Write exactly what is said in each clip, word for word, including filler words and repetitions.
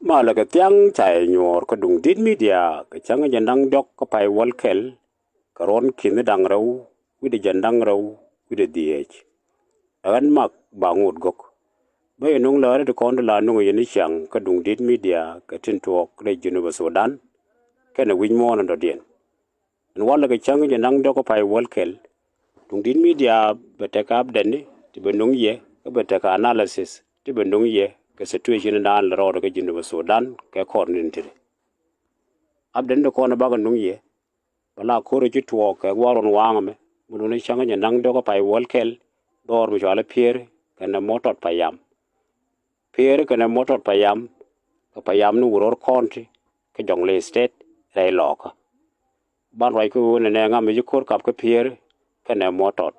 Malɛ kɛ thiaŋ ca yɛ nyuɔɔr kä Duŋdi̱t Media kɛ cäŋ jɛn da̱ŋ diɔ̱k kä pay wäl kɛl, kɛ ruɔ̱n ki̱ni da̱ŋ rɛw wi̱cdɛ jɛn da̱ŋ rɛw wi̱cdɛ dhieec. Ɛ ɣän Mak Baŋot Gök. Bä yɛ nuŋ lääri ti kɔn ti la nuŋ yɛn i̱ ciaŋ kä Duŋdi̱t Media kɛ tin tuɔɔk rɛy Jinub Sudan kɛnɛ wi̱c muɔ̱ɔ̱n in dɔ̱diɛn. Ɛn walɛ kɛ cäŋ jɛn da̱ŋ diɔ̱k kä pay wäl kɛl, Duŋdi̱t Media bɛ tekɛ update ni ti bɛ nuŋ yɛ, kä bɛ tekɛ analysis ti bɛ nuŋ yɛ kɛ situation in daan lɛ rɔɔdɛ kä Jinub Sudan kɛ kɔr ni̱n tiri. Update ni ti kɔn bakɛ nuŋ yɛ, bɛ la ko̱r ci tuɔɔk kɛ gua̱a̱r ruɔ̱n waaŋ ɛmɛ, mi luni cäŋ jɛn da̱ŋ diɔ̱k kä pay wäl kɛl, dhɔr mi cɔal i̱ Pieri kɛnɛ Mɔtɔt Payam. Pieri kɛnɛ Mɔtɔt Payam, kɛ Payam ni Uror County, kä Jonglei State, rɛy Lɔɔkä. Ban ruac kä ɣöö nɛnɛ ŋa mi ci ko̱r kap kä Pieri kɛnɛ Mɔtɔt.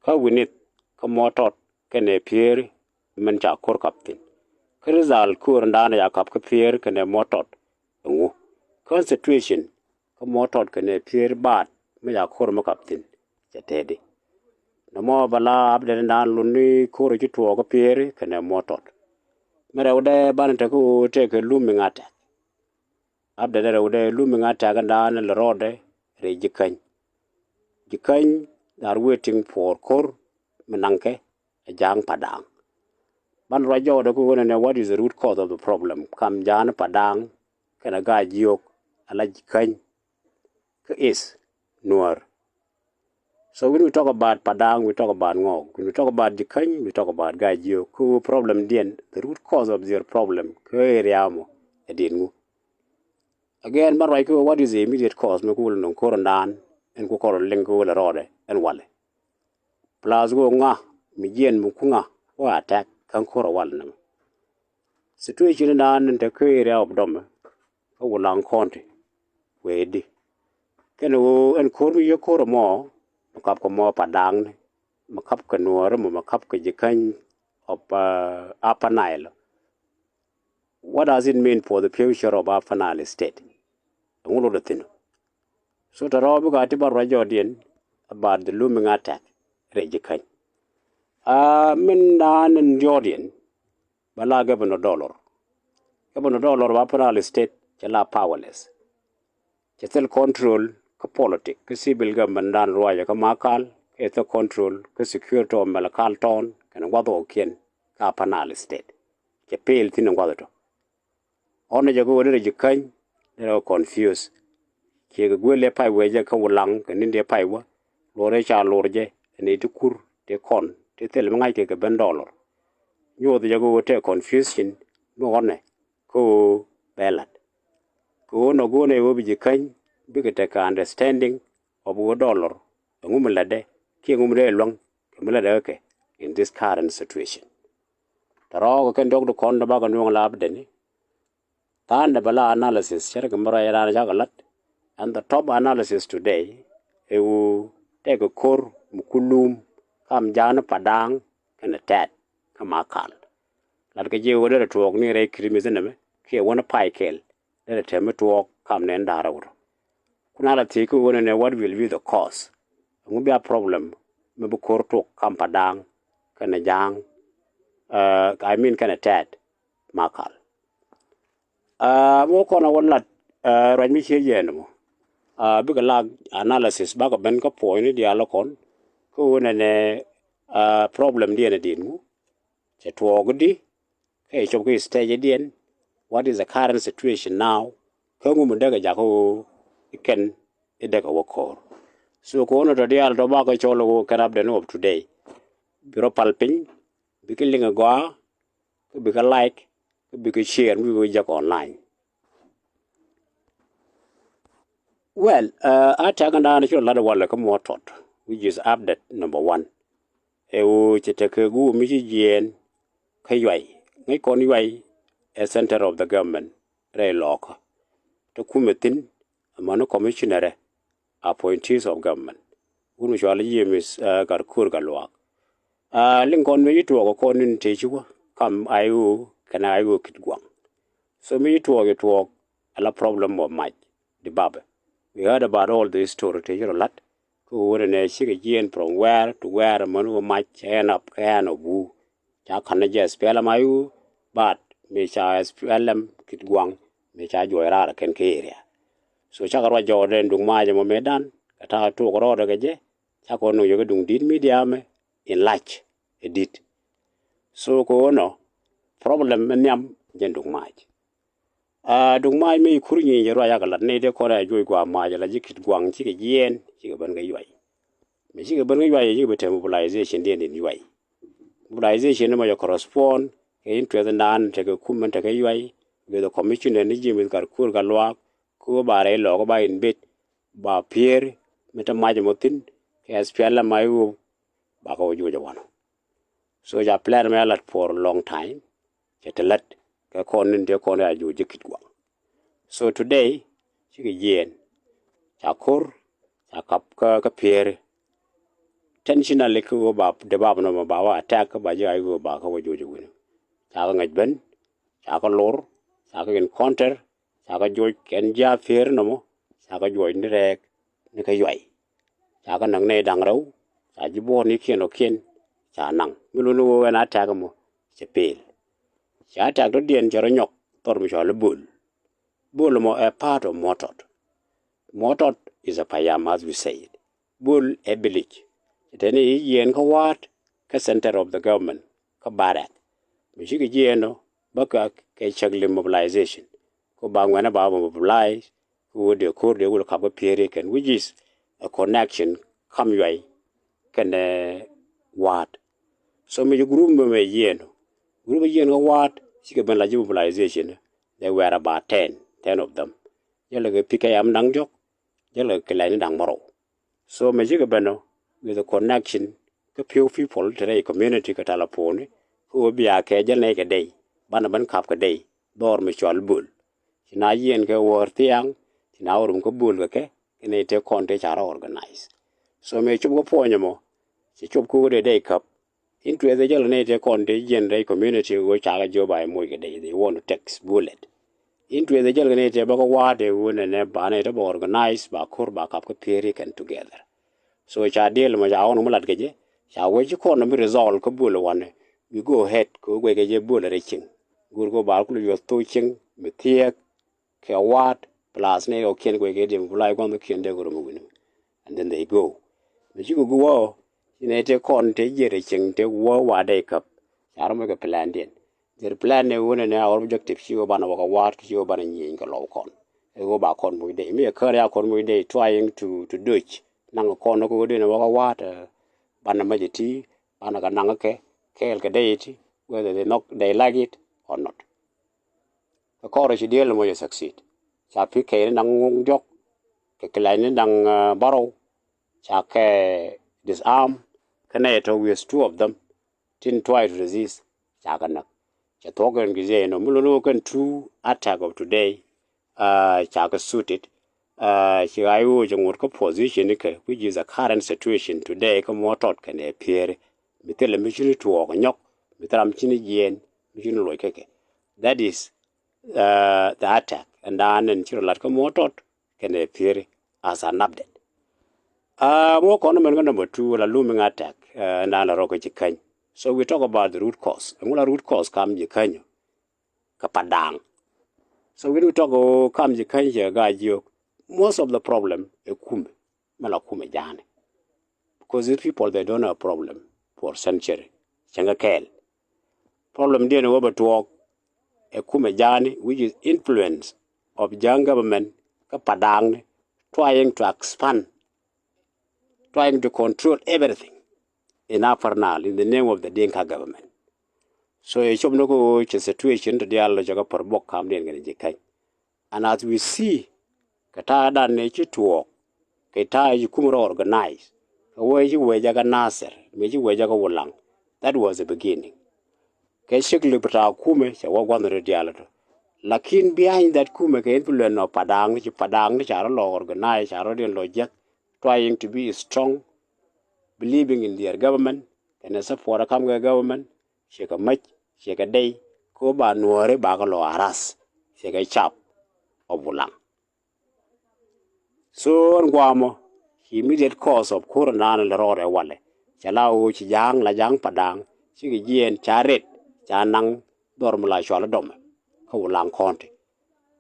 Kä wi̱nith kä Mɔtɔt kɛnɛ Pieri min ca ko̱r kap thi̱n. Kä result ko̱r in daan ca kap kä Pieri kɛnɛ Mɔtɔt ɛŋu? Kä situation kä Mɔtɔt kɛnɛ Pieri baat mi ca ko̱r mi kap thi̱n cɛ tɛɛdi. Nɔmɔ bɛ la update in daan luni ko̱r ci tuɔɔk kä Pieri kɛnɛ Mɔtɔt. Mi rɛwdɛ banɛ te kä ɣöö tëëkɛ looming attack. Update rɛwdɛ looming attack in daan lɛ rɔɔdɛ rɛy Jikäny. Jikäny, they are waiting for ko̱r mi naŋkɛ ɛ Ja̱a̱ŋ Padaŋ. Ban ruac jɔɔdɛ kä ɣöö nɛnɛ, what is the root cause of the problem? Kam Ja̱a̱ŋ Padaŋ kɛnɛ Gaa-jiök, ala Jikäny, kä East, Nuäär. So when we talk about Padaŋ, we talk about Ŋɔɔk. When we talk about Jikäny, we talk about Gaa-jiök. Kä ɣöö problemdiɛn, the root cause of their problem kä area mɔ ɛ diɛn ŋu? Again, ban ruac kä ɣöö what is the immediate cause mi ku wä lɛ nuŋ ko̱r in daan ɛn ku kɔr liŋ kä ɣöö lɛ rɔɔdɛ ɛn walɛ. Plus ɣöö ŋa mi jiɛn mi ku ŋa wä attack kä ko̱r ɛ walɛ nɛmɛ. Situation in daan in te kä area of Dome kä Wulaŋ County wee di. Kɛnɛ ɣöö ɛn ko̱r mi yiëë ko̱r ɛmɔ, mi kap kɛ mɔ Padaŋni, mi kap kɛ Nuäär mɔ, mi kap kɛ Jikäny of, uh, Upper Nile. What does it mean for the future of Upper Nile State? Ɛŋu lot ɛ thi̱n? So tɔ̱ rɔɔdɛ bikɛ a ti ban ruac jɔɔdiɛn about the looming attack rɛy Jikäny. Ah, min daan in jɔɔdiɛn, bɛ la Governor Dolor. Governor Dolor of Upper Nile State cɛ la powerless. Cɛ thil control kä politic, kä civil government daan ruacɛ kä Makal, cɛ thil control kä security of Malakal town kɛnɛ gua̱th ɣɔ̱kiɛn kä Upper Nile State. Cɛ pil thi̱n in gua̱th tɔ. Ɣɔn ni jɛ kä ɣöö derɛ Jikäny, derɛ confuse. Ciɛ kɛ guël ɛ pay wee jɛ kä Wulaŋ kɛ ni̱n dee pay wä. Luɔrɛ ca luɔr jɛ, ɛn i̱ ti kur, ti kɔn, ti thil mi ŋa̱ckɛ kɛ ben Dolor. Nyuɔth jɛ kä ɣöö te confusion mi ɣɔnɛ kä ɣöö bɛ la̱t. Kɛ ɣöö nɔ go̱o̱nɛ ɣöö bi Jikäny bikɛ tekɛ understanding of ɣöö Dolor ɛŋu mi lätdɛ kiɛ ɛŋu mi dee luäŋ kɛ mi lätdɛ kä kɛ in this current situation. Tɛ rɔɔkɛ kɛn diɔ̱k di kɔn dɔ bakɛ nuɔ̱ŋ la update ni. Tha̱a̱ŋdɛ bɛ la analysis cärkɛ mi rɔy raan cakɛ la̱t. And the top analysis today ɛ ɣöö tɛkɛ ko̱r mi ku luum kam Ja̱a̱ŋ ni Padaŋ kɛnɛ Tɛt kä Makal. Latkɛ ji̱ ɣöö derɛ tuɔɔk ni rɛy Kirimis inɛmɛ kiɛ wänä pay kɛl derɛ tɛm mi tuɔɔk kam nɛn da̱rä wut. Kun a la thiec kä ɣöö nɛnɛ, what will be the cause? Ɛŋu bia problem mi bi ko̱r tok kam Padaŋ kɛnɛ Ja̱a̱ŋ, uh, I mean kɛnɛ Tɛt Makal. Uh, mi wä kɔn a wä lat, uh, ruac mi cie yɛn mɔ. Uh, bikɛ la analysis bakɛ ben kä puɔ̱nyni diaal kɔn kä ɣöö nɛnɛ, uh, problemdiɛn ɛ diɛn ŋu? Cɛ tuɔɔk di kä cɛ cop kä stage diɛn. What is the current situation now? Kä ŋu mi dee kɛ jakä ɣöö i̱ kɛn i̱ dee kɛ wä ko̱r? So kɛ ɣöö nɔ tɔ diaal tɔ bakɛ cɔl ɣöö kɛn update ni of today. Bi rɔ pal piny, bikɛ link ɛ gɔaa, kä bikɛ like, kä bikɛ share mi bikɛ jek online. Well, uh, a tɛk in daan ci rɔ lat walɛ kä Mɔtɔt, which is update number one. Ɛ ɣöö cɛ tekɛ guum mi ci jiɛɛn kä Yuay. Ŋäc kɔn Yuay ɛ center of the government rɛy Lɔɔkä. Te kumɛ thi̱n amäni commissioner ɛ appointees of government. Wun mi cɔal i̱ James, uh, Garkur Gatluak. Uh, liŋ kɔn mi ci tuɔɔk kɔn in tëë ci wä kam I O kɛnɛ I O Kitgwang. So mi ci tuɔɔk ci tuɔɔk ala problem of mac di babɛ. We heard about all this story tëë ci rɔ la̱t. Kä ɣöö nɛnɛ cikɛ jiɛɛn from where to where, män wä mac cɛ end up kä hand of who. Ca ka̱n ni jɛ S P L M I O, but mëë ca S P L M Kitgwang mëë ca juɔc raar kɛn kä area. So cakɛ ruac jɔɔdɛ duŋ mac ɛmɔ mëë dan kɛ ta̱a̱ tuɔk rɔɔdɛ kɛ jɛ. Cakɔ nuŋ yɛ kɛ duŋ di̱t mi diaamɛ in lac ɛ di̱t. So kɛ ɣöö nɔ problem mi nhiam jɛn duŋ mac. Aa, duŋ mac mi kur nyieny jɛ ruac akɛ lat ni dee kɔn ɛ juɔc gua̱a̱ mac ala ji̱ Kitgwang cikɛ jiɛɛn cikɛ ben kɛ yuay. Mi cikɛ ben kɛ yuay cikɛ ben te mobilization diɛn in yuay. Mobilization ni mɔ jɛ correspond kɛ interest in dan tekɛ kum in tekɛ yuay. With the commissioner ni ji̱ mi kar kur kɛ luaak kɛ ɣöö ba rɛy lɔɔk ba in bet ba pier mi te mac mɔ thi̱n kɛ S P L M I O ba kɛ wä juɔc ɛ wanɔ. So ca plan mɛ a lat for a long time. Cɛ te lat kɛ kɔn ni dee kɔn a juɔc ji̱ Kitgwang. So today cikɛ jiɛɛn ca ko̱r ca kap kä kä pieri. Tensionally kä ɣöö ba dee bap nɔmɔ ba wä attack kä ba ji̱ a ɣöö ba kä wä juɔc ɛ wi̱ni. Ca kɛ ŋäc ben ca kɛ lor ca kɛ encounter. Ca kɛ juɔc kɛn ji̱ a pieri nɔmɔ ca kɛ juɔc ni rɛɛk ni kä yuay. Ca kɛ näk nɛy da̱ŋ rɛw ca ji̱ buɔ̱ɔ̱r ni kiɛn ɔ kiɛn ca naŋ mi luni ɣöö ɛn attack mɔ cɛ pel. Ca attack tɔ̱diɛn cɛ rɔ nyɔk thɔr mi cɔal i̱ Bol. Bol mɔ ɛ part of Mɔtɔt. Mɔtɔt is a payam as we said. Bol ɛ village. Teni i̱ yieen kä wa̱a̱t kä center of the government kä Barak. Mi cikɛ jiɛɛn ɔ bä kɛ cäk li mobilization. Kä ba ŋuɛ̈nä ba mobilize kä wä dee ko̱r dee wul kap kä pieri kɛn which is a connection kam yuay kɛnɛ wa̱a̱t. So mi ji̱ group mɛ mɛ yieen ɔ group yieen kä wa̱a̱t cikɛ ben la ji̱ mobilization. They were about ten, ten of them. Jälɛ kɛ P K M da̱ŋ diɔ̱k jälɛ kɛ lɛny ni da̱ŋ märɔw. So mɛ cikɛ ben ɔ with a connection kä few people te rɛy community kɛ telephone kä wä bia kɛ jäl nɛy kɛ dey banɛ ben kap kɛ dey dhɔr mi cɔal Bol. Ci na yiɛn kɛ wäär thiaŋ ci na wä rum kä Bol kɛ kɛ kɛ nɛy te kɔn te ca rɔ organize. So mɛ cop kä puɔ̱ny ɛmɔ ci cop kä wä dee dey käp. Interest ɛ jäl kɛ nɛy tëë kɔn tëë jiɛn rɛy community ɣöö cakɛ jiöp a moc kɛ dee they want to take bullet. Interest ɛ jäl kɛ nɛy tëë bä kä wa̱a̱ tëë ɣöö nɛnɛ ba nɛy te bä organize ba ko̱r ba kap kä pieri kɛn together. So ca deal mɔ ca ɣɔn mi lat kɛ jɛ ca wee ci kɔn mi resolve kä Bol wanɛ. We go ahead kɛ ɣöö guɛc kɛ jɛ Bol rɛy cieŋ. Go̱o̱r kɛ ɣöö ba kul yuɔth thok cieŋ mi thiɛɛk kɛ wa̱a̱t plus nɛy ɣɔ̱kiɛn kuec kɛ diɛm ku lac gua̱nh ɣɔ̱kiɛn dee kɛ rom wi̱ni. And then they go. Mi cikɛ gui̱ wä ci nɛy tëë kɔn tëë jiɛt ɛ cieŋ tëë wä wa̱a̱ dee käp. Ca rɔm kɛ plan diɛn. Their plan ni wun ni our objective ci wä banɛ wä kɛ wa̱a̱t ci wä banɛ nyieny kɛ lɔw kɔn. Ɛ wä ba kɔn muc dee mi ɛ kär ya kɔn muc dee trying to to dodge. Naŋ kɔn ni kɛ wä dee ni wä kɛ wa̱a̱t banɛ mɛ jɛ ti banɛ kɛ naŋ kɛ kɛɛl kɛ dee ti whether they not they like it or not. Kɛ kɔrɛ ci diɛl mɔ jɛ succeed. Ca P K ni daŋ ŋuŋ diɔk kɛ kilɛc ni daŋ bärɔw. Ca kɛ disarm kä nɛy tɔ with two of them. Tin try to resist ca kɛ näk. Cɛ thuɔk kɛn kɛ jɛ inɔ mi lon wä kɛn two attack of today. Ca kɛ suited. Ci ɣa̱c wä cɛ ŋot kä position ni kɛ which is a current situation today kä muɔ tɔt kɛn ɛ pieri. Mi thilɛ mi cini tuɔɔk nyɔk mi thil ram cini jiɛɛn mi cini loc kɛ kɛ. That is the attack ɛn daan ɛn ci rɔ lat kä muɔ tɔt kɛnɛ pieri as an update. Muɔ kɔn mɛn kä number two la looming attack ɛn daan la rɔ kä ci käny. So we talk about the root cause ɛŋu la root cause kam ci käny kä Padang. So when we talk kam ci käny cɛ gaa jiök most of the problem ɛ kumɛ. Mɛ la kumɛ ja̱a̱ni. Because these people they don't have problem for century. Cäŋ kɛ kɛɛl. Problem diɛn wä bɛ tuɔɔk ɛ kumɛ ja̱a̱ni which is influence of Ja̱a̱ŋ government kä Padang ni trying to expand, trying to control everything in Upper Nile in the name of the Dinka government. So ɛ cop ni kä ɣöö cɛ situation ti diaal lɔ cɛ kä pär buɔk kam diɛn kɛn ji̱ käny. And as we see kɛ ta̱a̱ dan ni ci tuɔɔk kɛ ta̱a̱ ci kum rɔ organize kɛ wee ci wee jakä Nasir mi ci wee jakä Wulaŋ. That was the beginning. Kɛ cik li bi ta̱a̱ kumɛ cɛ wä gua̱nh rɔ diaal tɔ. Lakin behind that kumɛ kɛ influence of Padang ci Padang ni ca rɔ lɔ organize ca rɔ diɛn lɔ jiäk trying to be strong, believing in their government kɛnɛ support a kam kɛ government. Ciɛ kɛ mäc ciɛ kɛ dey ko ba nuɔɔri ba kɛ lɔ aras ciɛ kɛ cap ɔ Bulaŋ. So ɛn guamɔ ci immediate cause of kur naan lɛ rɔɔdɛ walɛ cɛ la ɣöö ci ja̱a̱ŋ la ja̱a̱ŋ Padang cikɛ jiɛɛn ca ret ca naŋ dhɔr mi la cual dɔmɛ. kä Wulaŋ County.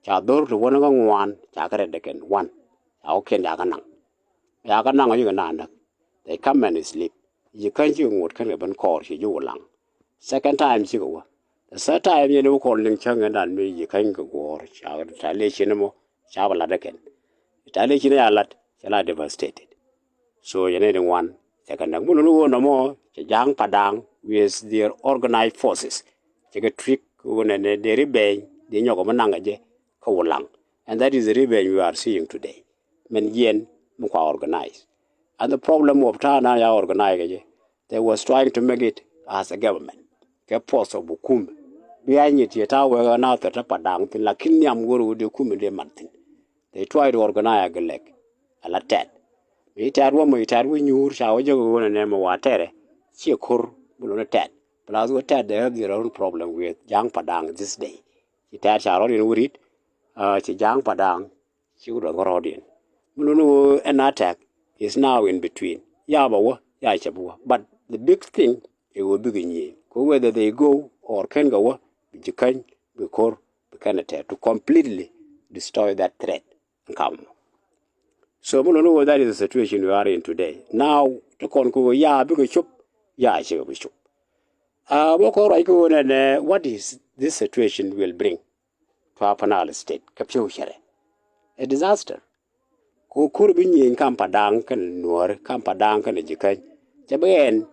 Ca dhor ti wän kä ŋuan ca kɛ rɛt dɛ kɛn. One, ca wä kiɛn ca kɛ naŋ. Ca kɛ naŋ ɔ yikɛ na näk. They come and sleep. Jikäny cikɛ ŋot kɛn kɛ ben kɔɔr ci ji̱ Wulaŋ. Second time cikɛ wä. The third time yɛn wä kɔn liŋ cäŋ ɛn dan mi Jikäny kɛ guɔ̱ɔ̱r ca retaliation mɔ ca bɛ lat ɛ kɛn. Retaliation ya lat cɛ la devastated. So yɛn ni ŋuan cɛ kɛ näk mi luni wä nɔmɔ cɛ Ja̱a̱ŋ Padaŋ with their organized forces. Cɛ kɛ trick wä nɛ nɛ dee revenge dee nyɔk mi naŋ kɛ jɛ kä Wulaŋ. And that is the revenge we are seeing today. Mɛn jiɛn mi kua organize. And the problem of ta̱a̱ na ya organize kɛ jɛ, they was trying to make it as a government. Kɛ force of hukum. Bia nyi ti ta̱a̱ wek na thɛ ta Padaŋ thin lakin niam wor wudi kum in de man thin. They try to organize a gelek. A la tɛt. Mi tɛt wä mi tɛt wä nyuur ca wä jɛ wä nɛ mɛ wa tɛrɛ. Ci kor mi lo ni tɛt. Plus wä tɛt they have their own problem with Ja̱a̱ŋ Padaŋ this day. Ci tɛt ca rɔɔd in wä rit. Ci Ja̱a̱ŋ Padaŋ ci wä dɔn kɛ rɔɔd in. Mi lo ni wä ɛn attack is now in between. Ya bɛ wä ya cɛ bi wä. But the big thing it will be kɛ nyieny. Kɛ whether they go or kɛn kɛ wä bi Jikäny bi kor bi kɛn a tɛt to completely destroy that threat. Kam. So mi lo ni wä that is the situation we are in today. Now ti kɔn kɛ wä ya bikɛ cop ya cikɛ bi cop. Wä kɔn ruac kɛ wä nɛnɛ what is this situation will bring to Upper Nile State kɛ future. A disaster. Kɛ wä kur bi nyieny kam Padaŋ kɛn Nuɔri kam Padaŋ kɛn Jikäny. Cɛ bi ɛn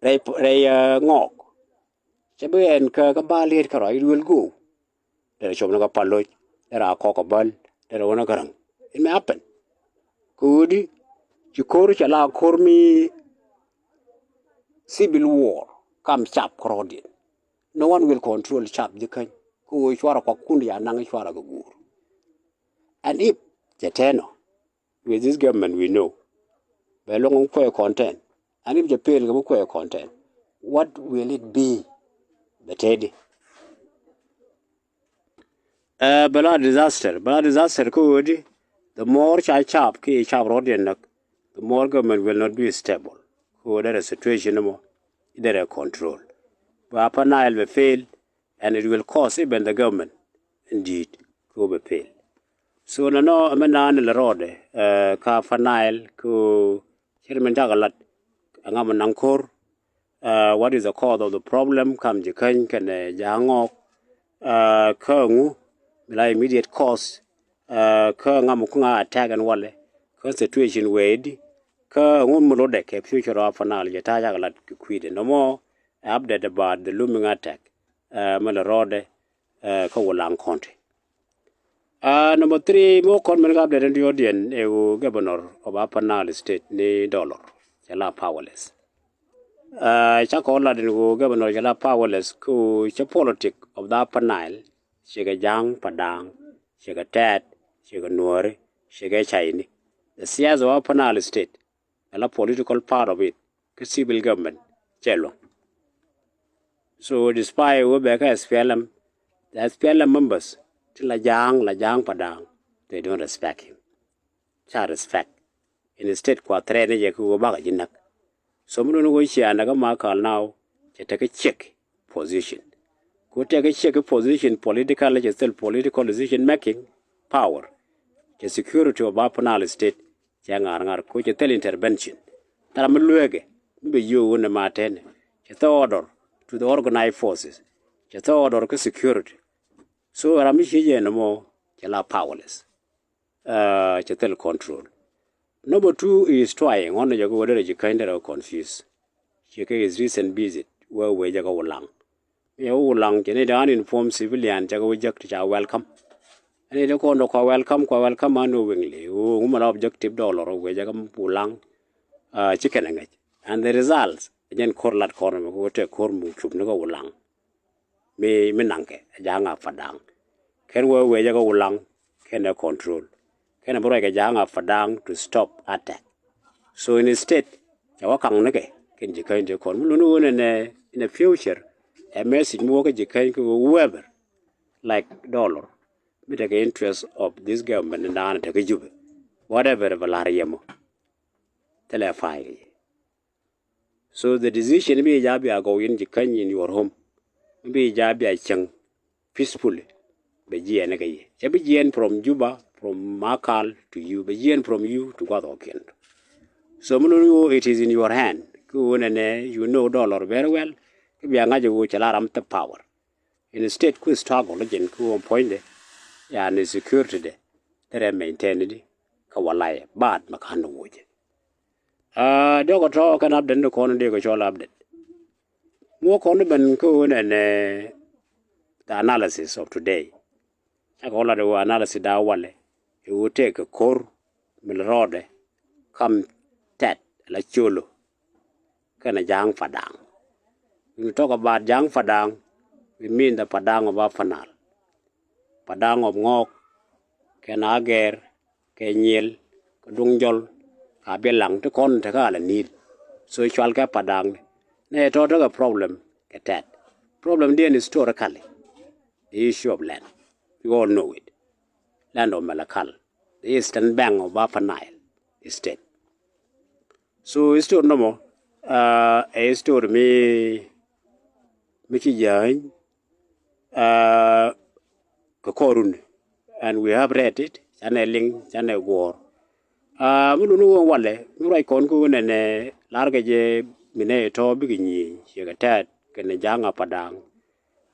rɛy rɛy Ŋɔɔk. Cɛ bi ɛn kä kä ba liet kä ruac it will go. Derɛ cop ni kä Paloc, derɛ a kɔk kä bäl, derɛ wä ni kä räŋ. It may happen. Kɛ ɣöö di ci ko̱r cɛ la ko̱r mi civil war kam cap kärɔɔdiɛn. No one will control cap Jikäny. Kɛ ɣöö cuarɛ kuak kun ya naŋ cuarɛ kɛ guur. And if cɛ tɛnɔ with this government we know bɛ luɔŋ kuɛ content. And if jɛ pel kɛ bi kuɛ content, what will it be? Bɛ tɛdi. Bɛ la disaster, bɛ la disaster kä ɣöödi. The more ca cap ki cap rɔɔdiɛn näk, the more government will not be stable. Kä ɣöö derɛ situation mɔ derɛ control. Bɛ Upper Nile bɛ fail. And it will cost even the government indeed. Kɛ wä bɛ fail. So nɔnɔ ɛmɛ naan lɛ rɔɔdɛ kä Upper Nile kɛ wä cɛ min cakɛ lat ɛŋa mi naŋ ko̱r. What is the cause of the problem kam Jikäny kɛnɛ Ja̱a̱ŋ Ŋɔɔk? Kä ɛŋu mi la immediate cause? Kä ɛŋa mi kuŋa attack ɛn walɛ? Kä situation wee di? Kä ɛŋu mi lotdɛ kɛ future of Upper Nile jɛ ta̱a̱ cakɛ lat kɛ kui̱dɛ nɔmɔ. Update about the looming attack mi lɛ rɔɔdɛ kä Wulaŋ County. Number three, mi wä kɔn mɛn kä update in diɔ̱ɔ̱diɛn ɛ ɣöö governor of Upper Nile State ni Dolor cɛ la powerless. Cakɔ lat in ɣöö governor cɛ la powerless kä ɣöö cɛ politic of the Upper Nile, cikɛ Ja̱a̱ŋ Padaŋ, cikɛ Tɛt, cikɛ Nuɔri, cikɛ Cayni. The siasa of Upper Nile State, ala political part of it, kä civil government cɛ luɔ̱ŋ. So despite wä bɛ kä S P L M, the S P L M members ti la Ja̱a̱ŋ, la Ja̱a̱ŋ Padaŋ, they don't respect him. Ca respect. Instead kua threat ni jɛ kä wä bakɛ ji̱ näk. So mi dɔ̱ŋ ni wä cia näk kä Makal now, cɛ tekɛ ciek position. Ku tekɛ ciek position political, cɛ thil political decision making power. Cɛ security of Upper Nile State cɛ ŋa̱r ŋa̱r ku cɛ thil intervention. Thil mi lueekɛ mi bɛ yio̱o̱k wä ni ma tɛn cɛ thil order to the organized forces. Cɛ thil order kä security. So ram mi cie jɛ nɔmɔ cɛ la powerless. Cɛ thil control. Number two is trying ɣɔn ni jɛ kɛ wä derɛ Jikäny derɛ confuse. Ciɛ kɛ his recent visit wee wee jɛ kɛ Wulaŋ. Yɛ wä Wulaŋ cɛ ni dee uninformed civilian cɛ kɛ wä jek ti ca welcome. Ɛn ni dee kɔn dee kua welcome, kua welcome an wä wiŋli wä ŋumɛ la objective Dolor wee jɛ kɛ Wulaŋ. Ci kɛn ɛ ŋäc and the results jɛn ko̱r lat kɔn mɛ kɛ wä tɛ ko̱r muk cup ni kɛ Wulaŋ. Mi mi naŋkɛ a Ja̱a̱ŋ a Padaŋ. Kɛn wee wee jɛ kɛ Wulaŋ kɛn ɛ control. Kɛn ɛ bi ruac kɛ Ja̱a̱ŋ a Padaŋ to stop attack. So instead cɛ wä kaŋ nikɛ kɛn Jikäny ti kɔn mi luni wä nɛnɛ in a future. Ɛ message mi wä kä Jikäny kɛ whoever like Dolor mi tekɛ interest of this government in da̱a̱n tekɛ Jubɛ. Whatever bɛ la̱r yɛ mɔ thilɛ pay kɛ yɛ. So the decision mi jaa bia gɔw in Jikäny in your home. Mi bi jaa bia cäŋ peacefully. Bɛ jiɛɛn kä yɛ, cɛ bi jiɛɛn from Juba, from Makal to you, bɛ jiɛɛn from you to guath ɔ kiɛn. So mi luni wo, it is in your hand. Kä wo nɛnɛ, you know dollar very well. Kä bia ŋa̱c wo cɛ la ram the power. Instead ku struggle jɛn kä wo puɔ̱nydɛ, yani security dɛ, derɛ maintain di kä walay, but mɛ kan wo jɛ. Diɔkɔ tɔ kɛn update ni kɔn di kɛ cɔl update. Muɔ kɔn ben kä wo nɛnɛ the analysis of today. Cakɔ lat ɛ ɣöö analysis da walɛ ɛ ɣöö tëëkɛ ko̱r mi lɛ rɔɔdɛ kam tɛt la colo kɛnɛ Ja̱a̱ŋ Padaŋ. When we talk about Ja̱a̱ŋ Padaŋ, we mean the Padaŋ of Upper Nile. Padaŋ of Ŋɔɔk kɛnɛ Agɛɛr kɛ Nyiɛl kɛ Duŋ Jɔl kɛ Abiɛlaŋ ti kɔn tekɛ ala Nil. So cual kɛ Padaŋ ni nɛ tɔ̱ tekɛ problem kɛ tɛt. Problem diɛn historically, the issue of land. We all know it. Land of Malakal, the eastern bank of Upper Nile State. So history nɔmɔ, uh, a history mi, mi ci jäny, uh, kɛ kɔrun, and we have read it, canɛ liŋ, canɛ guɔr. Uh, mi luni wä walɛ, mi ruac kɔn kä wä nɛnɛ, lar kɛ jɛ mi nɛ tɔ̱ bikɛ nyieny, ciɛ kɛ tɛt kɛnɛ Ja̱a̱ŋ Padaŋ.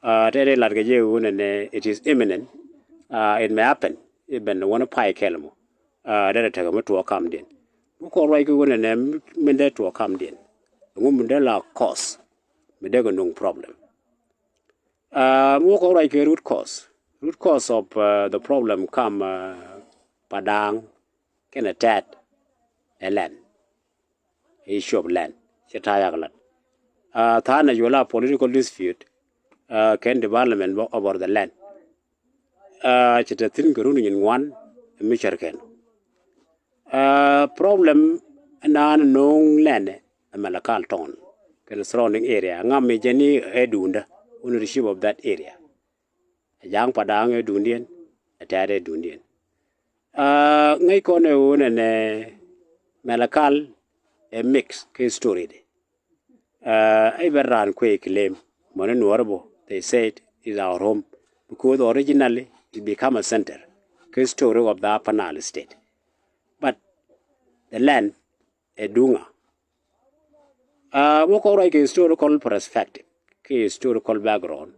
Uh, tɛt ɛ lat kɛ jɛ wä nɛnɛ, it is imminent. Uh, it may happen. Ibɛn wä ni pay kɛl mɔ. Uh, derɛ tekɛ mi tuɔɔk kamdiɛn. Mi kɔn ruac kɛ wä nɛnɛ, min dee tuɔɔk kamdiɛn. Ŋu min dee la cause mi dee kɛ nuŋ problem. Uh, mi wä kɔn ruac kɛ root cause. Root cause of, uh, the problem kam, uh, Padaŋ kɛnɛ tɛt ɛ land. Issue of land. Cɛ ta̱a̱ yak lat. Uh, tha̱a̱n ɛ juɔla political dispute, uh, kɛn development bä over the land. Uh, cɛ te thi̱n kɛ run nyin ŋuan mi cär kɛn. Uh, problem naan no̱o̱ŋ land ɛ Malakal town kɛnɛ surrounding area. Ŋa mi jɛn ni ɛ duundä, ownership of that area. Ɛ Ja̱a̱ŋ Padaŋ ɛ duundiɛn, ɛ tɛt ɛ duundiɛn. Uh, ŋäc kɔn ɛ wä nɛnɛ Malakal ɛ mix kɛ story di. Uh, ɛ bɛ raan kuɛ claim mɔni Nuɔr bɔ, they said is our home because originally it become a center kɛ story of the Upper Nile State. But the land ɛ duŋa. Uh, wä kɔn ruac kɛ historical perspective kɛ historical background.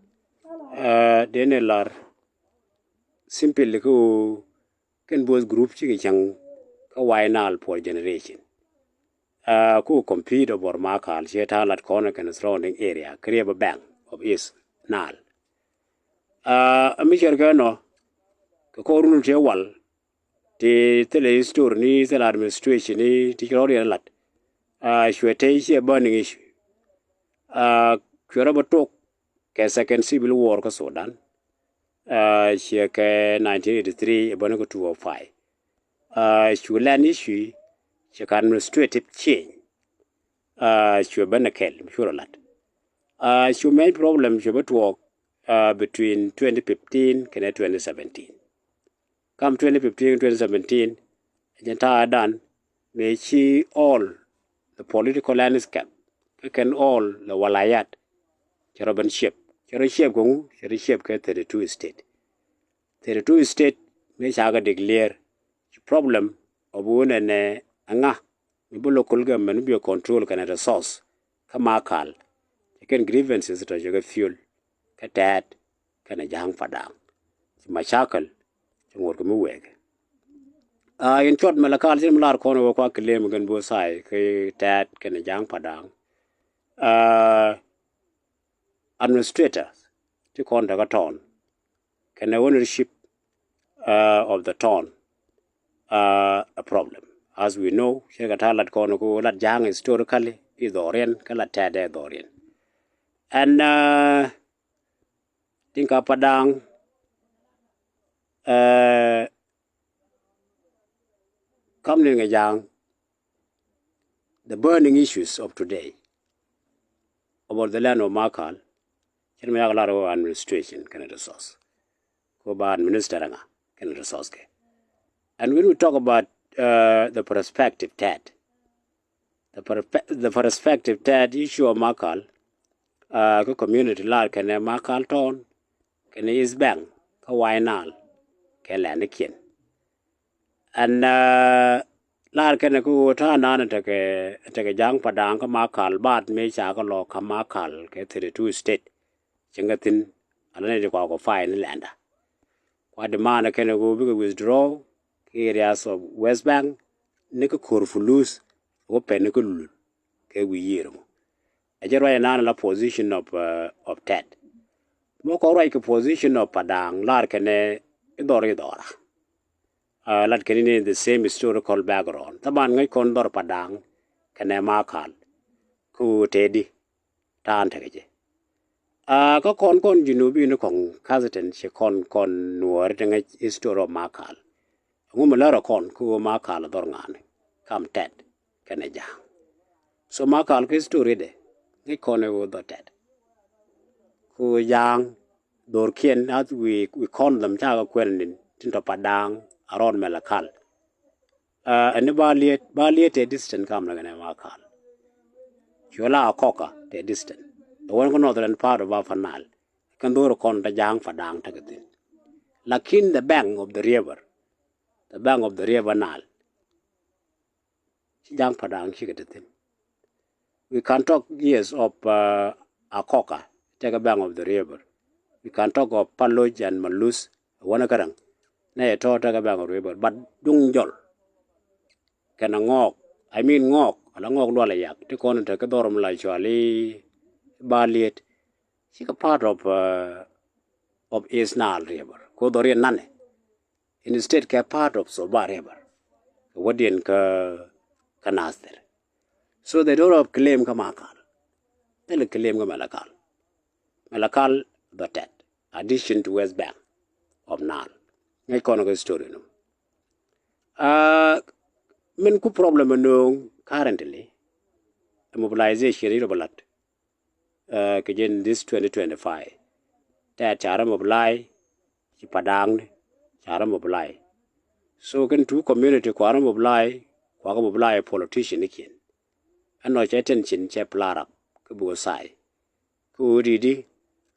Uh, dee ni lar simply kä kɛn both group cikɛ cäŋ kä White Nile for generation. Uh, ku compete over Makal, ciɛ ta̱a̱ lat kɔn kɛn surrounding area kɛ River bank of East Nile. Uh, mi cär kɛ nɔ kɛ kɔn run tiɛ wal ti thilɛ history ni thilɛ administration ni ti ci rɔɔdiɛn lat. Uh, cuɛ tey ciɛ burning issue. Uh, cuɛ rɔ bä tok kɛ second civil war kä Sudan. Uh, ciɛ kɛ nineteen eighty-three ɛ bäni kä two oh five. Uh, cu land issue, ciɛ kɛ administrative change. Uh, cuɛ bäni kɛl mi cu rɔ lat. Uh, cu main problem cuɛ bä tuɔɔk, uh, between twenty fifteen kɛnɛ twenty seventeen. Kam twenty fifteen, twenty seventeen, ɛ jɛn ta̱a̱ dan mëë ci all the political landscape kä kɛn all the walayat cɛ rɔ ben shape. Cɛ rɔ shape kɛ ŋu? Cɛ rɔ shape kɛ thirty-two state. Thirty-two state mëë ca kɛ declare, ci problem of wun ɛnɛ ɛŋa mi bi local government bi control kɛnɛ resource kä Makal. Cɛ kɛn grievances tɔ cɛ kɛ fuel kä tɛt kɛnɛ Ja̱a̱ŋ Padaŋ. Ci macakɛl cɛ ŋuɔ̱t kɛ mi wɛɛkɛ. Uh, in short, Malakal cin mi lar kɔn wä kua claim kɛn both side kɛ tɛt kɛnɛ Ja̱a̱ŋ Padaŋ. Uh, administrator ti kɔn dakä town kɛnɛ ownership, uh, of the town, uh, a problem. As we know, cɛ kɛ ta̱a̱ lat kɔn ku lat Ja̱a̱ŋ historically i dhɔriɛn kä lat tɛt ɛ dhɔriɛn. And, uh, Dinka Padaŋ, uh, kam ni ŋɛ Ja̱a̱ŋ, the burning issues of today about the land of Makal, cin mi yak lar wä administration kɛnɛ resource. Ko ba administer ŋa kɛnɛ resource kɛ. And when we talk about, uh, the perspective tɛt, the, perspe- the perspective tɛt issue of Makal, uh, kä community lar kɛnɛ Makal town, kɛnɛ East Bank kä White Nile kɛ lɛndikiɛn. Ɛn lar kɛnɛ kä ɣöö ta̱a̱ nan tekɛ tekɛ Ja̱a̱ŋ Padaŋ kä Makal, baat mëë ca kɛ lɔ kä Makal kɛ thirty two state cieŋ kɛ thi̱n. Ala ni ti kua kɔ fine ni lɛnda kua demand kɛnɛ ɣöö bikɛ withdraw kɛ areas of West Bank ni kä ko̱r fulus wä pɛn ni kä lul kɛ wi̱i̱ yiër mɔ. Ɛ jɛ ruac ɛnan la position of, uh, of Tɛt. Mɔ kɔn ruac kɛ position of Padaŋ lar kɛnɛ i̱ dhɔr i̱ dhɔra. Uh, lat kɛn in the same historical background. Thaban ŋäc kɔn dhɔr Padaŋ kɛnɛ Makal kä ɣöö tëëdi ta̱a̱n tekɛ jɛ. Uh, kä kɔn kɔn Junubin kɔn ka̱thitin ci kɔn kɔn Nuɔɔri ti ŋäc history of Makal. Ŋu mi lärä kɔn kä ɣöö Makal dhɔr ŋa̱a̱ni kam Tɛt kɛnɛ Ja̱a̱ŋ. So Makal kä history dɛ ŋäc kɔn ɛ ɣöö dhɔr Tɛt. Kä ɣöö Ja̱a̱ŋ dhorkiɛn as we, we count them cakɛ kuɛn ni tin tɔ Padaŋ around Malakal. Uh, ɛn ni ba liet, ba liet tɛ distance kam lɛ kɛnɛ Makal. Cuɛ la Akoka tɛ distance. The one kä northern part of Upper Nile. Kɛn dhor kɔn tɛ Ja̱a̱ŋ Padaŋ tekɛ thi̱n. Lakin the bank of the river, the bank of the river Nile, ci Ja̱a̱ŋ Padaŋ cikɛ te thi̱n. We can talk, yes, of, uh, Akoka, tekɛ bank of the river. We can talk of Paloc and Malus, wanɛ käräŋ. Nɛ yɛ tɔ̱ tekɛ bank of the river, but duŋ jɔl kɛnɛ Ŋɔɔk, I mean Ŋɔɔk, ala Ŋɔɔk Lual Ayak ti kɔn tekɛ dhɔr mi la cuali ba liet. Cikɛ part of, uh, of East Nile river. Ko dhɔr yɛ nanɛ. Instead kɛ part of Soba river. Kɛ wädiɛn kä, kä Nasir. So they don't have claim kä Makal. Thilɛ claim kä Malakal. Malakal dhɔr Tɛt. Addition to West Bank of Nile. Ŋäc kɔn kä story nɔ. Uh, min ku problem nööŋ currently, mobilization i̱ rɔ bä lat. Uh, kɛ jɛn this twenty twenty-five. Tɛt ca rɔ mobilize, ci Padaŋni ca rɔ mobilize. So kɛn two community kua rɔ mobilize, kua kɛ mobilize politician ni kiɛn. Ɛnɔ cɛ tension cɛ flare up kɛ both side. Kä ɣöö di̱t i̱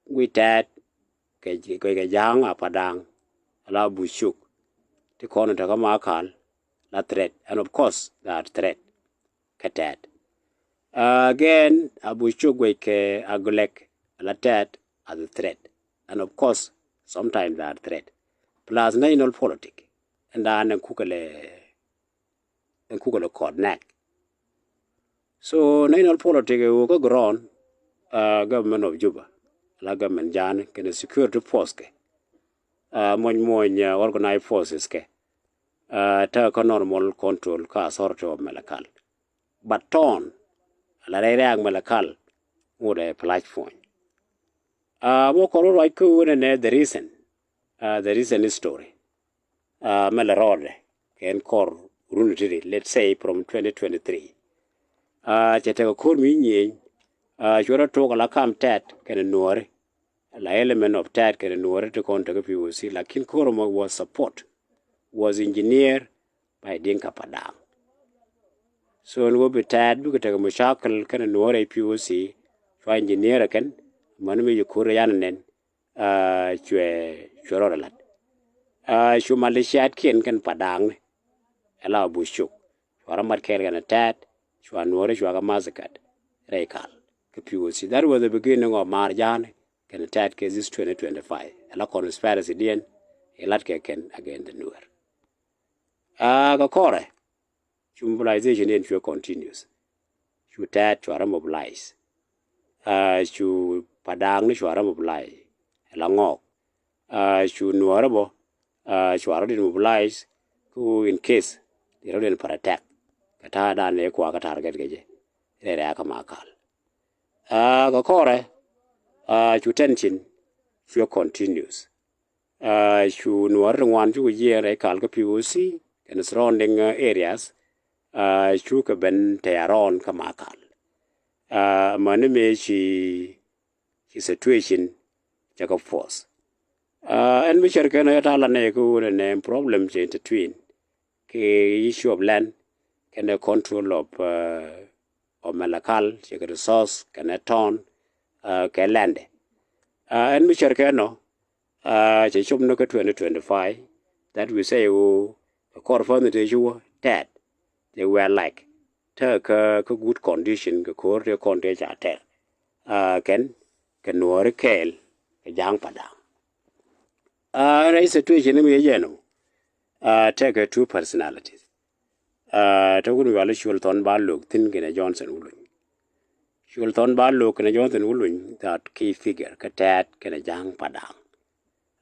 guic Tɛt kɛ, kɛ, kɛ Ja̱a̱ŋ a Padaŋ, ala Bucuk ti kɔn in te kä Makal la threat, and of course they are threat kɛ Tɛt. Uh, again, Abucuk guic kɛ Agulɛk ala Tɛt as a threat, and of course sometimes they are threat. Plus national politic ɛn dan ɛn kukɛ lɛ ɛn kukɛ lɛ kɔt nɛk. So national politic ɛ wä kä ground, uh, government of Juba, la government Ja̱a̱ŋ kɛnɛ security force kɛ, uh, muɔny muɔny, uh, organized forces kɛ, uh, tekɛ kä normal control kä authority of Malakal. But tɔn ala rɛy rɛ̈ɛ̈k Malakal ŋot ɛ flashpoint. Uh, mɔ kɔn ruac kä wunɛ nɛ the reason, uh, the reason history. Uh, mɛ lɛ rɔɔdɛ kɛn kɔr run ti̱ti̱, let's say from twenty twenty-three. Uh, cɛ tekɛ ko̱r mi nyieny, uh, cuɛ rɔ tok ala kam Tɛt kɛnɛ Nuɔri, la element of Tɛt kɛnɛ Nuɔri ti kɔn tekɛ P O C, lakin ko̱r mɔ was support, was engineer by Dinka Padaŋ. So ni wä bi Tɛt bikɛ tekɛ mucakil kɛnɛ Nuɔri P O C, cua engineer kɛn, mani mi ci ko̱r yan nɛn, uh, cuɛ, cuɛ rɔɔdɛ lat. Uh, cu maliciat kiɛn kɛn Padaŋni ala Bucuk. Cua rɔ mat kɛɛl kɛnɛ Tɛt, cua Nuɔri cua kɛ massacre rɛy Kal kɛ P O C. That was the beginning of Mar Ja̱a̱ŋ kɛnɛ Tɛt kɛ this twenty twenty-five. Ala conspiracy diɛn ilat kɛ kɛn against the Nuer. Uh, kɛ kɔrɛ, cu mobilization in cuɛ continuous. Cu Tɛt cua rɔ mobilize. Uh, cu Padaŋni cua rɔ mobilize. Ala Ŋɔɔk. Uh, cu Nuɔri bɔ, uh, cua rɔ dit mobilize. Ku in case di rɔ dit para attack, kɛ ta̱a̱ dan ni kua kɛ target kɛ jɛ rɛy rɛ̈ɛ̈k kä Makal. Uh, kɛ kɔrɛ, uh, cu tension cuɛ continuous. Uh, cu Nuɔri ti ŋuan cukɛ jiɛɛn rɛy Kal kä P O C kɛnɛ surrounding, uh, areas, uh, cukɛ ben tɛy around kä Makal. Uh, mani mëë ci, ci situation cɛ kɛ force. Uh, ɛn mi cär kɛn ɛ ta̱a̱ la nɛ kä wunɛ nɛ problem cɛ intertwine kɛ issue of land kɛnɛ control of, uh, of Malakal, cɛ kɛ resource kɛnɛ town, uh, kɛ land. Uh, ɛn mi cär kɛn ɔ, Cɛ cop ni kä twenty twenty-five, that we say ɣöö kɛ kɔr pänh tëë ci wä tɛt, they were like, tekɛ kä good condition kɛ ko̱r tëë kɔn tëë ca tɛr kɛn kɛ Nuääri kɛɛl kɛ Ja̱a̱ŋ Padaŋ. Rɛy situation ni mi yɛ jɛn ɔ, tekɛ two personalities. Te wun wial i̱ Cuɔl Thɔn Ba Lo̱k thi̱n kɛnɛ Johnson Wuluny. Cuɔl Thɔn Ba Lo̱k kɛnɛ Johnson Wuluny, that key figure kä tɛt kɛnɛ Ja̱a̱ŋ Padaŋ.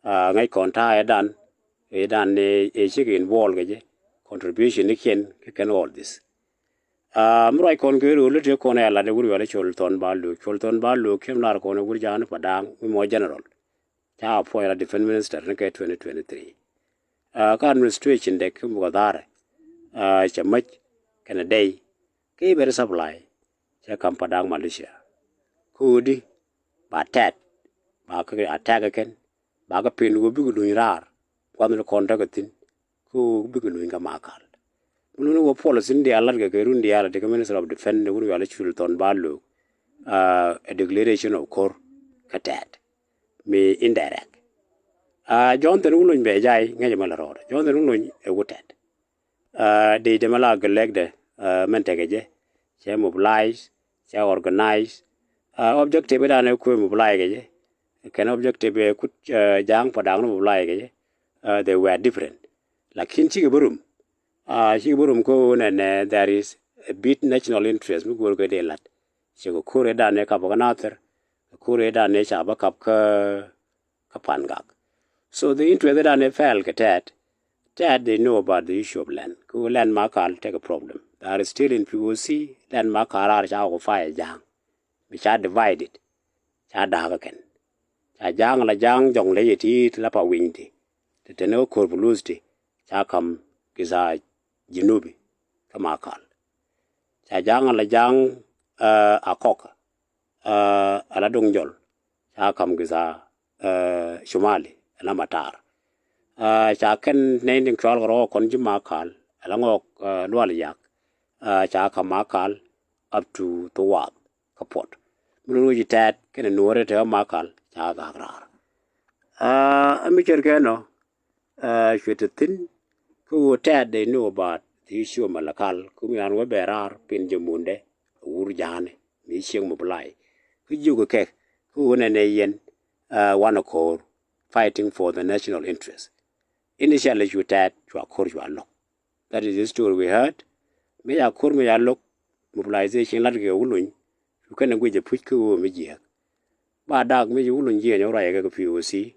Ŋäc kɔn ta̱a̱ ɛ dan, ɛ dan ɛ cikɛ involve kɛ jɛ, contribution ni kiɛn kɛ kɛn all this. Mi ruac kɔn kɛ rööl i̱ tëë kɔn ɛ lat ɛ wun wial i̱ Cuɔl Thɔn Ba Lo̱k. Cuɔl Thɔn Ba Lo̱k kiɛm lar kɔn ɛ wur Ja̱a̱ŋ Padaŋ mi mɔ general. Ca appoint la defense minister ni kɛ twenty twenty-three. Kä administration dɛ kä muk a dharɛ cɛ mäc kɛnɛ dɛy kä i̱ bɛri supply cɛ kam Padaŋ militia. Kä ɣöö di ba tɛt ba kä attack kɛn ba kä pin ɣöö bikɛ luny raar gua̱th ni kɔn tekɛ thi̱n. Kä ɣöö bikɛ luny kä Makal. Mun ni wä policy ni diaal lat kɛ kɛ run diaal ti kä Minister of Defense ni wun wial i̱ Cuɔl Thɔn Ba Lo̱k a declaration of ko̱r kä tɛt mi indirect. Johnson Wuluny bɛ jay ŋäcɛ mɛ la rɔɔdɛ. Johnson Wuluny ɛ wut tɛt. Di dɛ mɛ la gɛ lɛkdɛ mɛn tekɛ jɛ cɛ mobilize, cɛ organize. Objective idan ɛ kuɛ mobilize kɛ jɛ kɛn objective ɛ kut Ja̱a̱ŋ Padaŋ ni mobilize kɛ jɛ, they were different. Lakin cikɛ bä rum, cikɛ bä rum kä ɣöö nɛnɛ there is a bit national interest mi go̱o̱r kɛ dee lat. Cɛ kɛ ko̱r idan ɛ kap kä Nathir, kɛ ko̱r idan ɛ ca bä kap kä kä Pangak. So the interest idan ɛ fɛl kɛ tɛt, tɛt they know about the issue of land. Kä ɣöö land Makal tekɛ problem. They are still in P O C, land Makal raar ca occupy Ja̱a̱ŋ. Mi ca divided, ca da̱a̱k kɛn. Ca Ja̱a̱ŋ la Ja̱a̱ŋ jɔŋ ley ɛ ti ti la pa wi̱ny ti ti te ni kä ko̱r puluth ti ca kam Githaa Jinubi kä Makal. Ca Ja̱a̱ŋ la Ja̱a̱ŋ Akɔk ala duŋ jɔl ca kam Githaa Cumali ala Matar. Ca kɛn nɛy ni cual kɛ rɔɔk kɔn ji̱ Makal ala ŋɔk Lual Yak. Ca kam Makal up to Thuwath kä puɔt. Mi lo̱c i̱ tɛt kɛnɛ Nuɔ̱ɔ̱rɛ te ɣä Makal ca gak raar. Aa mi cär kɛn ɔ cuɛ te thi̱n kä ɣöö tɛt they know about the issue of Malakal. Kä mi ran wä bɛ raar pin jɛ mundɛ a wur Ja̱a̱ŋni mi ciek mobilize kä jiök kɛ kɛ kä ɣöö nɛnɛ yɛn wan a ko̱o̱r fighting for the national interest. Initially cu tɛt cua ko̱r cua lo̱k. That is the story we heard. Mi ca ko̱r mi ca lo̱k mobilization lat kɛ Wuluny. Cu kɛn a guic a puc kä ɣöö mi jiääk. Ba dak mi ci Wuluny jiɛɛn ɛ wä ruac kɛ kɛ P O C.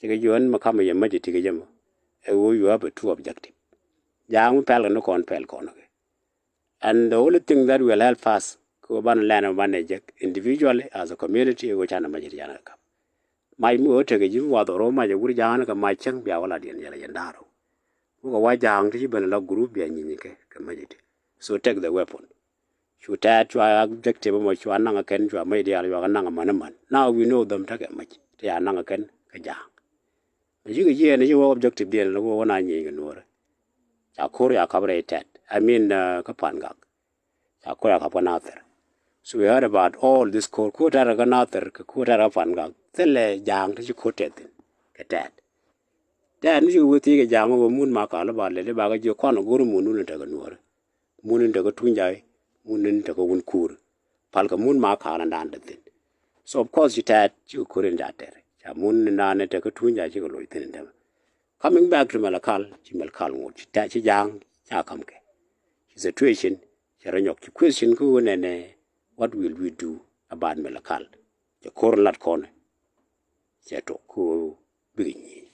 Cɛ kɛ jiɔn mi kam yɛ mäc ɛ ti kɛ jɛ mɔ. Ɛ ɣöö you have a two objective. Ja̱a̱ŋ mi pɛl kɛ ni kɔn pɛl kɔn kɛ. And the only thing that will help us kɛ ɣöö banɛ lɛn ɛ banɛ jek individually as a community ɛ ɣöö canɛ mäc ɛ ti canɛ kɛ kap. Mac mi ɣöö tekɛ ji̱ mi wath ɣɔr ɣöö mac ɛ wur Ja̱a̱ŋ kɛ mac cäŋ bia wä la diɛn yɛl ɛ yɛn da̱a̱r ɣöö. Wä kɛ wa Ja̱a̱ŋ ti ci ben la group bia nyieny kɛ kɛ mäc iti. So take the weapon. Cu tɛɛt cua objective mɔ cua naŋ kɛn cua mäc diaal cua kɛ naŋ män män. Now we know them tekɛ mäc ti ca naŋ kɛn kɛ Ja̱a̱ŋ. Mɛ cikɛ jiɛɛn ci wä objective diɛn la wä wä na nyieny kɛ Nuɔ̱ɔ̱rɛ. Ca ko̱r ca kap rɛy tɛt. I mean kä Pangak. Ca ko̱r ca kap kä Nathir. So we heard about all this ko̱r ko̱r tɛt kä Nathir kɛ ko̱r tɛt kä Pangak. Thilɛ Ja̱a̱ŋ ti ci ko̱r tɛt thin kɛ tɛt. Tɛt mi ci wee thiec kɛ Ja̱a̱ŋ wä mun Makal ba lɛl i̱ ba kɛ jiök kɔn go̱r mun wun in tekɛ Nuɔ̱ɔ̱rɛ. Mun in tekɛ Tunyja̱, mun in tekɛ wun kuur. Pal kɛ mun Makal in dan te thin. So of course ci tɛt ci kɛ ko̱r in ca tɛr. Ca mun in dan in tekɛ Tunyja̱ ci kɛ loc thin in dämɛ. Coming back to Malakal, ci Malakal ŋot ci tɛt ci Ja̱a̱ŋ ca kam kɛ. Ci situation cɛ rɔ nyɔk ci question kä ɣöö nɛnɛ what will we do about Malakal? Cɛ ko̱r in lat kɔn cɛ tok kä ɣöö bikɛ nyieny.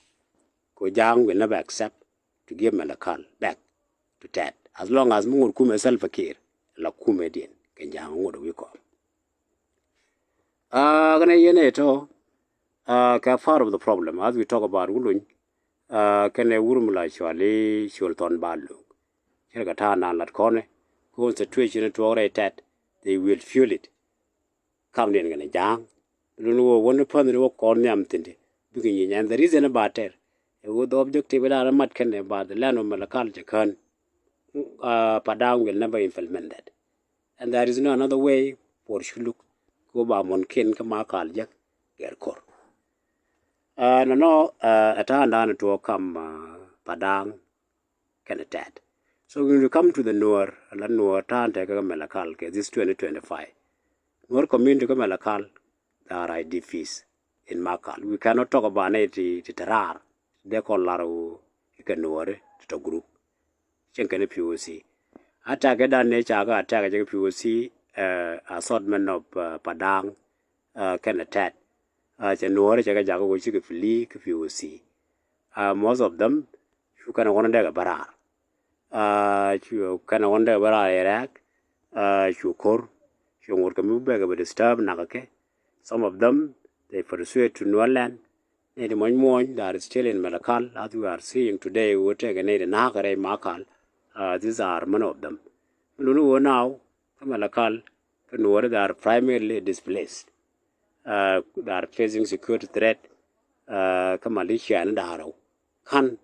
Kɛ Ja̱a̱ŋ will never accept to give Malakal back to tɛt as long as mi ŋot kumɛ Salva Kiir la kumɛ diɛn kɛ Ja̱a̱ŋ ŋot wi̱i̱ kɔn. Aa kɛnɛ yɛn ɛ tɔ aa kɛ part of the problem as we talk about Wuluny. Aa kɛnɛ wur mi la cuali Cuɔl Thɔn Ba Lo̱k. Cɛ kɛ ta̱a̱ naan lat kɔnɛ kɛ ɣöö situation tuɔɔk rɛy tɛt they will feel it. Kam diɛn kɛnɛ Ja̱a̱ŋ. Lun wä wä ni pänh ni wä kɔn nhiam thi̱n ti bikɛ nyieny. And the reason about tɛr ɛ wä the objective idan mat kɛn about the land of Malakal cɛ kään. Padaŋ will never implement that. And there is no another way for Shuluk kɛ wä ba mɔnkiɛn kä Makal jek gɛr ko̱r. Nɔnɔ, ɛ ta̱a̱ dan tuɔɔk kam Padaŋ kɛnɛ Tɛt. So when you come to the Nuɔr, la Nuɔr ta̱a̱ tekɛ Malakal kɛ this twenty twenty-five. Nuɔr community kä Malakal, they are I D Ps in Makal. We cannot talk about it ti ti raar. Dee kɔn lar wu ikɛ Nuɔri ti tɔ group. Cieŋ kɛn P O C. Attack dan ni ca kɛ attack cɛ kɛ P O C, assortment of Padaŋ kɛnɛ Tɛt. Cɛ Nuɔri cɛ kɛ jakä wä cikɛ flee kɛ P O C. Most of them cu kɛn ɣɔn dee kɛ bä raar. Cu kɛn ɣɔn dee kɛ bä raar irɛk. Cu ko̱r, cu ŋot kɛ mi bɛ kɛ bɛ disturb nakä kɛ. Some of them, they pursued to Nuerland. Nɛy ti muɔ̱ny muɔ̱ny, they are still in Malakal, as we are seeing today, wä tekɛ nɛy ti na̱a̱k rɛy Makal. These are many of them. Mi luni wä now kä Malakal kä Nuɔri, they are primarily displaced. They are facing security threat kä militia ni da̱ŋ rɛw ka̱n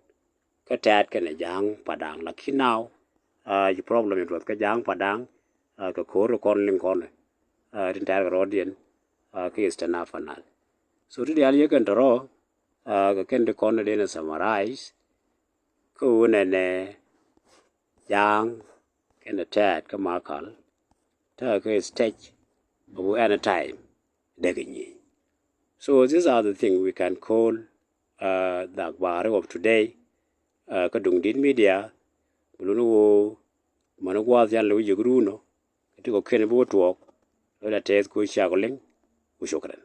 kä Tɛt kɛnɛ Ja̱a̱ŋ Padaŋ. Lakin now ci problem in tuɔth kä Ja̱a̱ŋ Padaŋ kɛ ko̱r kɔn liŋ kɔn tin tɛ̈r kɛ rɔɔdiɛn kä Eastern Upper Nile. So ti diaal yɛ kɛn tɔrɔ kɛ kɛn ti kɔn dee ni summarize kä ɣöö nɛnɛ Ja̱a̱ŋ kɛnɛ Tɛt kä Makal tekɛ kɛ stage of any time dee kɛ nyieny. So these are the things we can call the akhbari of today. Kä Duŋdi̱t Media, bi luni ɣöö mäni gua̱a̱th yan lɛ wä ji̱ run ɔ kɛ ti kɔ ken bi wä tuɔɔk. Lɔ da tɛth ku ciak liŋ. Ku shukran.